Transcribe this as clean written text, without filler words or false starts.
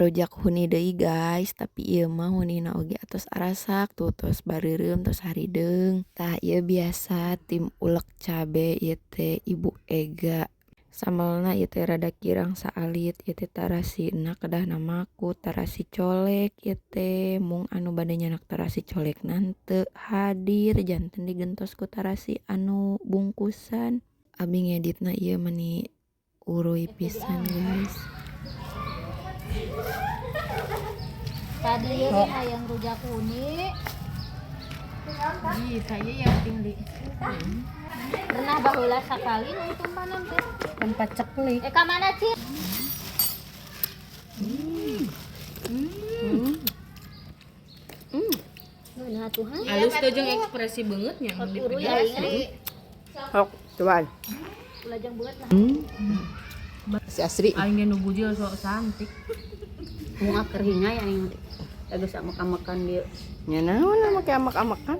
Ngarujak huni deui, guys, tapi ieu mah hunina oge atos arasak tuh, tos bareureum, tos harideung. Tah, ieu biasa tim ulek cabe ieu teh Ibu Ega. Sambelna ieu teh rada kirang saalit, ieu teh tarasina kedahna mah ku tarasi colek ieu teh, mung anu bade nyandak tarasi colekna henteu hadir, janten digentos ku tarasi anu bungkusan. Abi ngeditna ieu meni uruy pisan, guys. Tadi ya hayang rujak huni. Ih, saya yang tinggi. Pernah baheula sakali nonton panon teh. Tempat ceklik. Eh, ka mana, Ci? Nah, Tuhan. Halus tuh jeung ekspresi bangetnya. Uruy aing. Hok, cobaan. Ulajang banget lah. Si Asri. Aing ge nu bujil sok cantik. Bunga keringai aing geus makan-makan dia. Nya naon make amak-amakan.